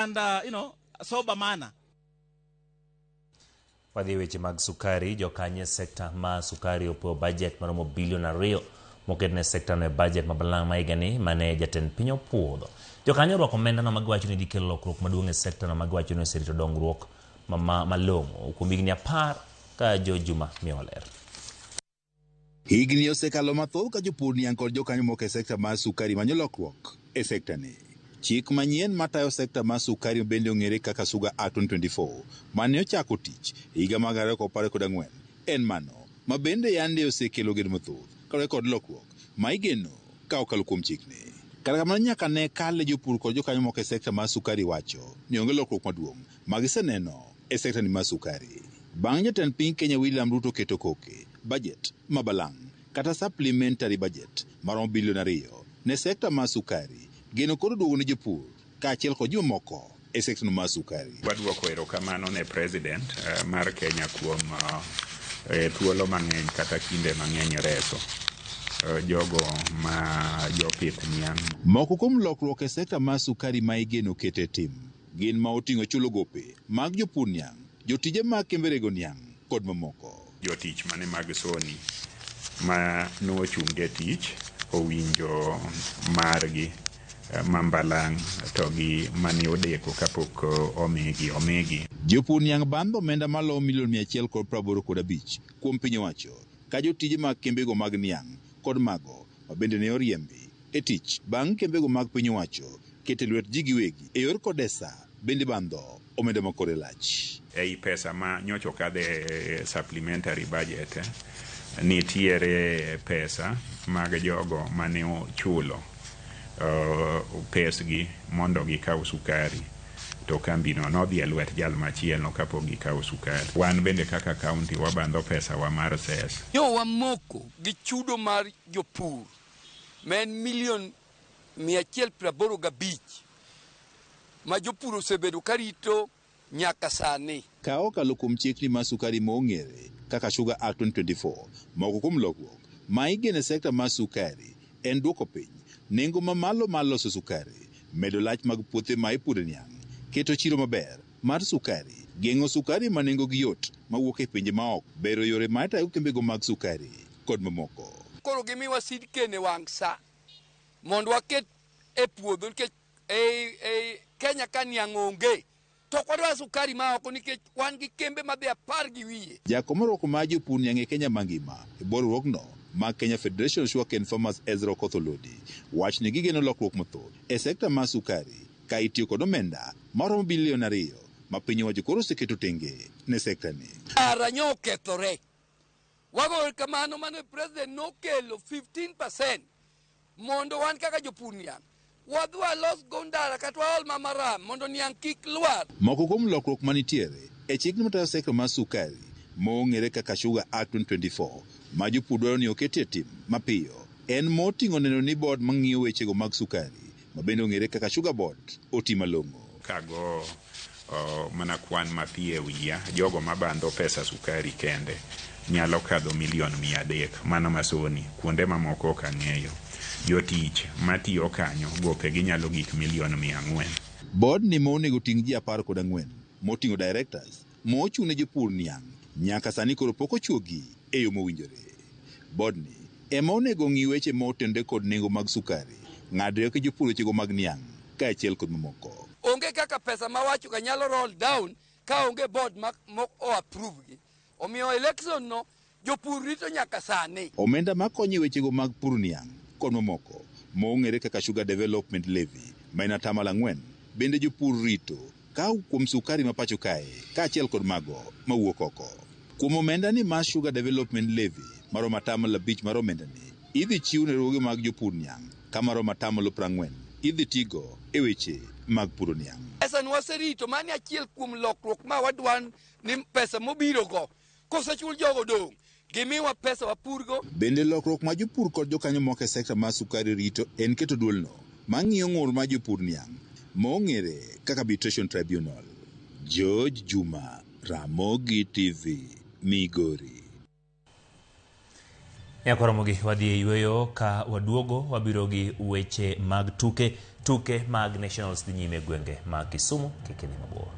And sober manner. Wadhi e weche mag sukari, jokanyo e sekta ma sukari opewo bajet maromo bilion 2 moket ne sektano e bajet ma balang' ma higani mane jatend piny opuodho. Jokanyo orwako omendano ma giwacho ni dhi kelo lokruok maduong' e sektano ma giwacho ni oserito dongruok malong'o kuom higni 10 ka George Juma miyowa ler. Higni osekalo mathoth ka jopur niang' kod jokanyo moko e sekta mar sukari manyo lokruok e sekta ni. Chik manyien matayo sekta mar sukari bende ong'ere kaka Sugar Act 2024 mane ochako tich e higa mar 2014 en mano ma bende yande osekelo geno mathoth kaluwore kod lokruok ma igeno ka okalo kuom chikni. Kata kamano nyaka ne kale jopur kod jokanyo moko e sekta mar sukari wacho ni onge lokruok maduong' ma giseneno e sekta ni mar sukari. Bang' jatend piny Kenya William Ruto keto koke budget ma balang' kata supplementary budget maromo bilion 2 ne sekta mar sukari, geno koro duogo ne jopur kaachiel kod jomamoko e sekta mar sukari. Waduoko erokamano ne president mar Kenya kuom thuolo mang'eny kata kinde mang'eny reso jogo ma jopith niang'. Moko kuom lokruok e sekta mar sukari ma igeno keto e tim gin ma oting'o chulo gope mag jopur niang', jotije mag kembe rego niang' kod mamoko. Jotich mane mag Sony ma nochung' e tich owinjo margi mambalang' to gi mane odeko kapok omigi. Jopur niang' bandho omenda malowo milion 185 kuom piny owacho ka jotije mag kembego mag niang' kod mago ma bende ne oriembi e tich bang' kembego mag piny owacho keto e lwet ji giwegi e yor kodesa bende bandho omenda ma kore lach. Ei pesa ma nyocha okadhe supplementary budget nitiere pesa mag jogo mane ochulo pesgi mondo gikaw sukari to kambino nodhi e lwet jal machielo kapok gikawo sukari. Wan bende kaka county wabandho pesa wa mar cess. Nyo wamoko gi chudo mar jopur ma en milion 185 ma jopur osebedo karito nyaka sani. Ka okalo kuom chikni mar sukari ma ong'ere kaka Sugar Act 2024, moko kuom lokruok ma igeno e sekta mar sukari en duoko piny nengo mamalo mar loso sukari, medo lach mag puothe ma ipure niang', keto chiro maber mar sukari, geng'o sukari ma nengogi yot mawuok e pinje maoko, bero yore ma itayo kembego mag sukari kod mamoko. Koro gimiwa seed cane e wang' sa mondo waket e puodho nikech e Kenya ka niang' onge to ok wadwar sukari ma oko nikech wan gi kembe madhi 10 gi wiye. Jakom riwruok mar jopur niang' e Kenya mangima e bwo riwruogno mar Kenya Federation of Sugarcane Farmers Ezra Okoth Olodi wacho ni gigeno lokruok mathoth e sekta mar sukari ka itiyo kod omenda maromo bilion 2 ma piny owacho koro oseketo tenge ne sekta ni. Ndara nyo okethore. Wago erokamano mane president nokelo 15% mondo wan kaka jopur niang' wadhi walos go ndara kata waol ma maram mondo niang' kik lwar. Moko kuom lokruok manitiere e chikni matayo sekta mar sukari mong'ere kaka Sugar Act 2024 ma jopur dwaro ni oketie tim mapiyo en moting'o neno ni board mang'iyo wechego mag sukari ma bende ong'ere kaka Sugar Board oti malong'o. Kago mana kwan mapiyo e wiya, jogo mabandho pesa sukari kende nyalo kadho milion 300 mano masoni kuonde mamoko ok ang'eyo. Jotich matiyo kanyo gopegi nyalo gik milion 400. Board ni ma onego ting' ji 14 moting'o directors mochung' ne jopur niang' nyaka sani koro pok ochuogi e yo mowinjore. Board ni ema onego ng'i weche ma otenore kod nengo mag sukari, ng'ado rieko jopur wechego mag niang' kaachiel kod mamoko. Onge kaka pesa mawacho ka nyalo roll down ka onge board ma o approve gi. Omiyo election no jopur rito nyaka sani. Omenda makonyo e wechego mag pur niang' kod mamoko mong'ere kaka Sugar Development Levy ma en 4% bende jopur rito ka kuom sukari ma pacho kae kaachiel kod mago mawuok oko. Kuom omenda ni mar Sugar Development Levy maromo 5% mar omenda ni idhi chiw ne riwruoge mag jopur niang' ka maromo 40% idhi tigo e weche mag puro niang'. Pesa ni waserito, mani achiel kuom lokruok ma wadwa ni pesa mobiro go kosechul jogo dong' gimiwa pesa wapurgo. Bende lokruok ma jopur kod jokanyo moko e sekta mar sukari rito en keto duolno mang'iyo ng'ur mar jopur niang' mong'ere kaka Arbitration Tribunal. George Juma, Ramogi TV, Migori. Nyakoromogi wadhi e yweyo ka waduogo wabiro gi weche mag tuke. Tuke mag Nationals dhi nyime e gwenge mag Kisumu, kik idhi mabor.